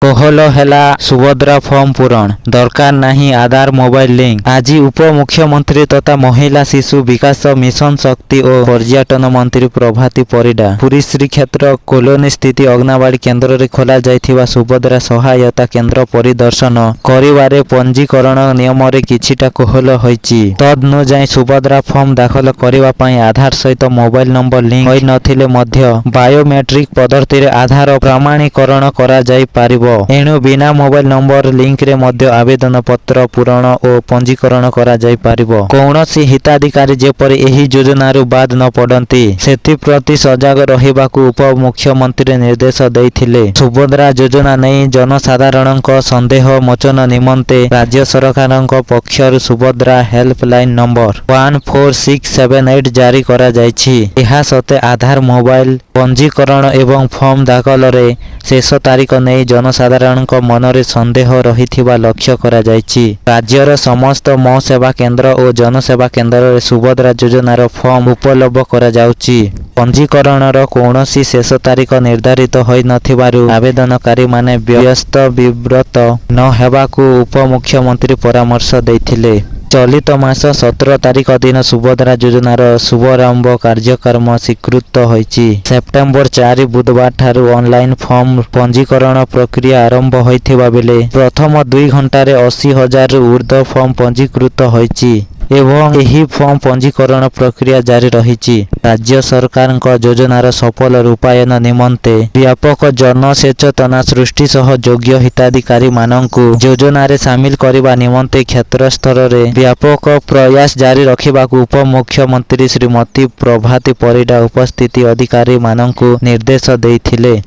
କୋହଳ ହେଲା ସୁଭଦ୍ରା ଫର୍ମ ପୂରଣ, ଦରକାର ନାହିଁ ଆଧାର ମୋବାଇଲ ଲିଙ୍କ। ଆଜି ଉପମୁଖ୍ୟମନ୍ତ୍ରୀ ତଥା ମହିଳା ଶିଶୁ ବିକାଶ, ମିଶନ ଶକ୍ତି ଓ ପର୍ଯ୍ୟଟନ ମନ୍ତ୍ରୀ ପ୍ରଭାତୀ ପରିଡ଼ା ପୁରୀ ଶ୍ରୀକ୍ଷେତ୍ର କଲୋନୀ ସ୍ଥିତ ଅଙ୍ଗନବାଡି କେନ୍ଦ୍ରରେ ଖୋଲାଯାଇଥିବା ସୁଭଦ୍ରା ସହାୟତା କେନ୍ଦ୍ର ପରିଦର୍ଶନ କରିବାରେ ପଞ୍ଜୀକରଣ ନିୟମରେ କିଛିଟା କୋହଳ ହୋଇଛି। ତଦନୁଯାୟୀ ସୁଭଦ୍ରା ଫର୍ମ ଦାଖଲ କରିବା ପାଇଁ ଆଧାର ସହିତ ମୋବାଇଲ ନମ୍ବର ଲିଙ୍କ ହୋଇନଥିଲେ ମଧ୍ୟ ବାୟୋମେଟ୍ରିକ ପଦ୍ଧତିରେ ଆଧାର ପ୍ରମାଣୀକରଣ କରାଯାଇପାରିବ। ଏଣୁ ବିନା ମୋବାଇଲ ନମ୍ବର ଲିଙ୍କରେ ମଧ୍ୟ ଆବେଦନ ପତ୍ର ପୂରଣ ଓ ପଞ୍ଜୀକରଣ କରାଯାଇପାରିବ। କୌଣସି ହିତାଧିକାରୀ ଯେପରି ଏହି ଯୋଜନାରୁ ବାଦ୍ ନ ପଡ଼ନ୍ତି, ସେଥିପ୍ରତି ସଜାଗ ରହିବାକୁ ଉପମୁଖ୍ୟମନ୍ତ୍ରୀ ନିର୍ଦ୍ଦେଶ ଦେଇଥିଲେ। ସୁଭଦ୍ରା ଯୋଜନା ନେଇ ଜନସାଧାରଣଙ୍କ ସନ୍ଦେହ ମୋଚନ ନିମନ୍ତେ ରାଜ୍ୟ ସରକାରଙ୍କ ପକ୍ଷରୁ ସୁଭଦ୍ରା ହେଲ୍ପଲାଇନ ନମ୍ବର 14678 ଜାରି କରାଯାଇଛି। ଏହା ସତ୍ତ୍ୱେ ଆଧାର ମୋବାଇଲ ପଞ୍ଜୀକରଣ ଏବଂ ଫର୍ମ ଦାଖଲରେ ଶେଷ ତାରିଖ ନେଇ ଜନସାଧାରଣଙ୍କ ମନରେ ସନ୍ଦେହ ରହିଥିବା ଲକ୍ଷ୍ୟ କରାଯାଇଛି। ରାଜ୍ୟର ସମସ୍ତ ମୋ ସେବା କେନ୍ଦ୍ର ଓ ଜନସେବା କେନ୍ଦ୍ରରେ ସୁଭଦ୍ରା ଯୋଜନାର ଫର୍ମ ଉପଲବ୍ଧ କରାଯାଉଛି। ପଞ୍ଜୀକରଣର କୌଣସି ଶେଷ ତାରିଖ ନିର୍ଦ୍ଧାରିତ ହୋଇନଥିବାରୁ ଆବେଦନକାରୀମାନେ ବ୍ୟସ୍ତ ବିବ୍ରତ ନ ହେବାକୁ ଉପମୁଖ୍ୟମନ୍ତ୍ରୀ ପରାମର୍ଶ ଦେଇଥିଲେ। ଚଳିତ ମାସ 17 ତାରିଖ ଦିନ ସୁଭଦ୍ରା ଯୋଜନାର ଶୁଭାରମ୍ଭ କାର୍ଯ୍ୟକ୍ରମ ସ୍ୱୀକୃତ ହୋଇଛି। ସେପ୍ଟେମ୍ବର 4 ବୁଧବାରଠାରୁ ଅନଲାଇନ ଫର୍ମ ପଞ୍ଜୀକରଣ ପ୍ରକ୍ରିୟା ଆରମ୍ଭ ହୋଇଥିବା ବେଳେ ପ୍ରଥମ 2 ଘଣ୍ଟାରେ 80 ହଜାରରୁ ଉର୍ଦ୍ଧ୍ୱ ଫର୍ମ ପଞ୍ଜୀକୃତ ହୋଇଛି ଏବଂ ଏହି ଫର୍ମ ପଞ୍ଜୀକରଣ ପ୍ରକ୍ରିୟା ଜାରି ରହିଛି। ରାଜ୍ୟ ସରକାରଙ୍କ ଯୋଜନାର ସଫଳ ରୂପାୟନ ନିମନ୍ତେ ବ୍ୟାପକ ଜନସଚେତନା ସୃଷ୍ଟି ସହ ଯୋଗ୍ୟ ହିତାଧିକାରୀମାନଙ୍କୁ ଯୋଜନାରେ ସାମିଲ କରିବା ନିମନ୍ତେ କ୍ଷେତ୍ରସ୍ତରରେ ବ୍ୟାପକ ପ୍ରୟାସ ଜାରି ରଖିବାକୁ ଉପମୁଖ୍ୟମନ୍ତ୍ରୀ ଶ୍ରୀମତୀ ପ୍ରଭାତୀ ପରିଡ଼ା ଉପସ୍ଥିତ ଅଧିକାରୀମାନଙ୍କୁ ନିର୍ଦ୍ଦେଶ ଦେଇଥିଲେ।